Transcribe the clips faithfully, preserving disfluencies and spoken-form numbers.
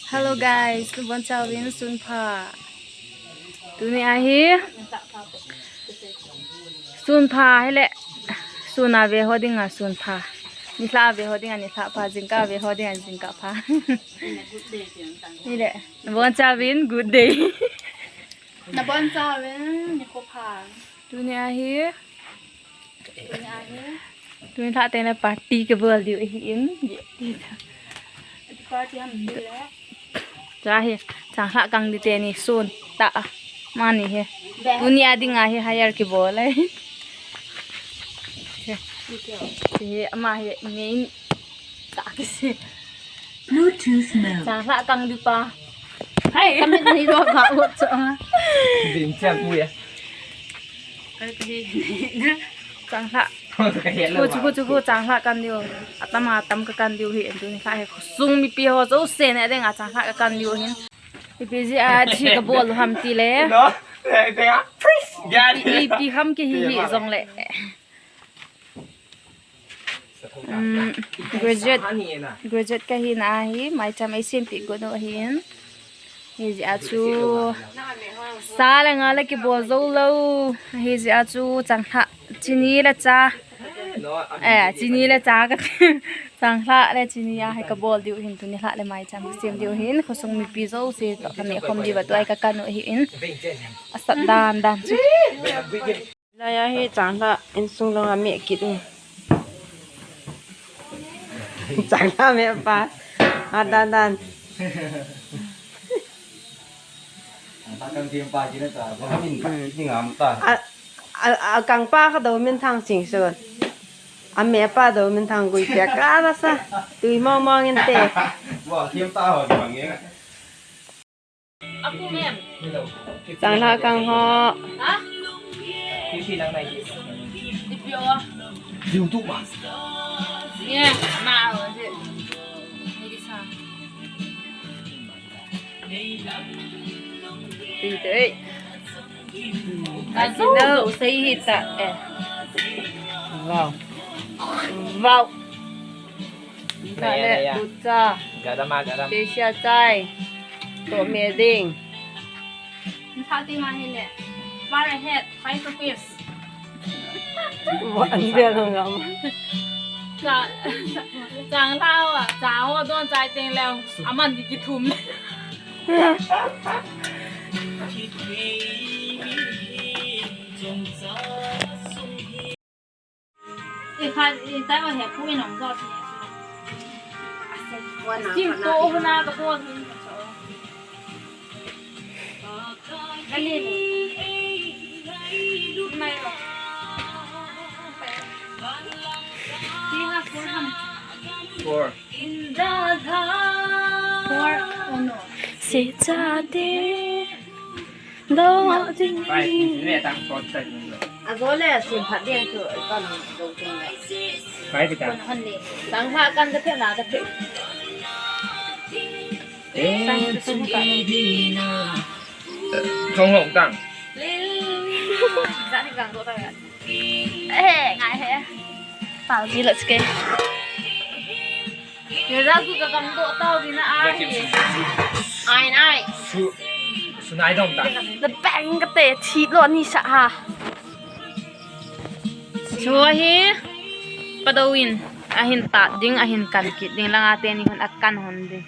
Hello guys, nabonchauvin sun pha. Tuni ahi sun pha hile, sun a ve ho dinga sun pha. Nilhah a ve ho dinga nilhah pha, jingkah a ve ho dinga jingkah pha. Hile, nabonchauvin good day. Nabonchauvin nikho pha. Tuni ahi. Tuni ahi. Tuni lhah teng le party kabol diu ahin. Party ham diu le. Cha hi, changlhah kang di teni sun tah. Mani hi. Tuni a dinga hi hire kibol e. Hi, ama hi main tah kisi. Bluetooth mode. Changlhah kang di pa. Hai, kami ni do ka ut so. Din siang ku ya. Changlhah. Ku chu, ku chu, ku changlhah kan diu. Atam atam ka kan diu hi, tuni lhah hi. Khosung mipi ho jouse ne ding a changlhah ka kan diu hin. Ipi jeh a thi kabol u ham ti le. No. Te, te, ah. Ipi ham kihi hi jong le. Um, graduate, graduate kahi na ahi, maicham eisempeh got u ahin. Hijeh a chu sa le nga le kibol jou lou. Hijeh a chu changlhah, chini le cha. Eh, chini le cha ka changlhah le chini a hi kabol diu hin, tuni lhah le maicham kasem diu hin, khosung mipi jouse toh kaneh khom diu va tua hi ka kan u ahin. Asat dan dan chu. Hilai a hi changlhah insung lang a meh kit u. Changlhah meh pa. A dan dan. A, a, a kang pa ka do min thang ching sun. A meh pa do min thang gui pia ka la sa. Tui mong mong in te. Changlhah kang ho. Ha? Ipi o? YouTube ma. Ye, ma o je. Ni di sa. Tin te. Ka zo zo sei hi ta e. Wow. Wow. Ka le, ya, ya, ya. Tucha. Gadam a, gadam. Tesia chai. To me ding. Thati ma hi le. Far ahead, five rupees. Wa an dia lo ngam. Cha, changlhah a, cha ho don chai teng le. Aman di kithum. Sim to huna ka bol hin. Dali ni. Mai lo. Four. Four. Four. Oh no. Se cha de. Do, do. Pai, ni le tang sot sai ni lo. A zo le sin phat ding chu kan do ding le. Pai ti ta. Kon hon ni. Tang ha kan da phe na da phe. Eh, sun ka. Chong hong tang. Za ni gang do ta ya. Eh, ngai he. Pao ji la ske. Ye ja ku ka kang do tau di na ai. Ai nai. Su, su nai dong ta. Na bang ka te thi lo ni sa ha. Chu hi. Padou in. Ahin tat ding, ahin kan kit ding. Langa teni hon akan hon ding.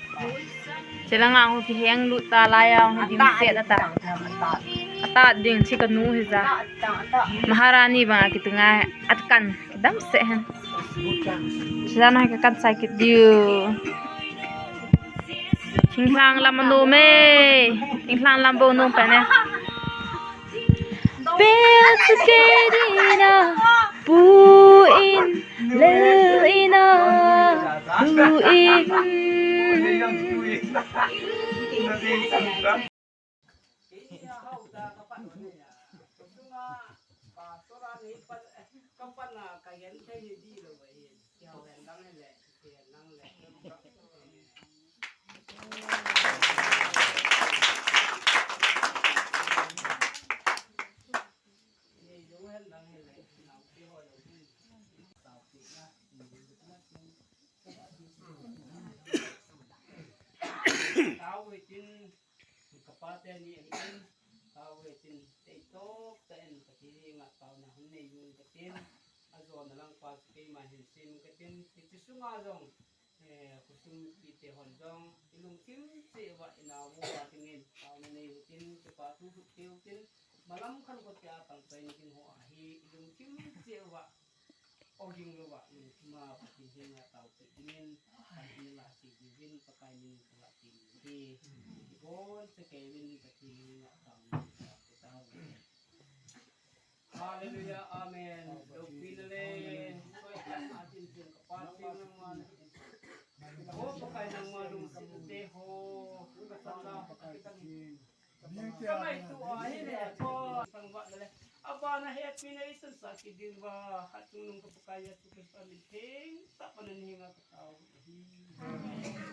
Che langa hon kiheng lut ta lai a hon dimset ata. Atat ding, che ka nu hi ja. Maharani banga kitunga akan. Dam se hen. Sijana ka kan sai kit diu. Thinglhang lam anom e. Thinglhang lam bou nom pen e. Pe chu ke dina. Pu in. Le ina. Pu in. Pate ni ahin, taoveuvin, teitop tah in Pathen henga taona hung nei uvin katin, ajona lang pa chu keima hin sem katin, hiche sunga jong, eh, khosung mipite hon jong, ilungthim cheh uva inao uva dingin, taona nei utin, kipa thu lut kei utin, malam khat kote a pang pai ni ding ho ahi, ilungthim cheh uva, oging louva, ilungthim a Pathen henga taopi dingin, Pathen la si dingin, Pakai min la si dingin, ibon chakei uvin Pathen henga taona taopi tao. Hallelujah, amen. Loupina le, soitan atin tin kapatin nangma. O Pakai nangma lungset te ho, kasatna Pakai tin. Kamai tu ahi le, ko sangvat le. Abana hepina isan sa kiding uva, hatchungnung ka Pakai Jesu Christa min theng tah a nahenga katao. Amen.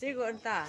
Chigo anta.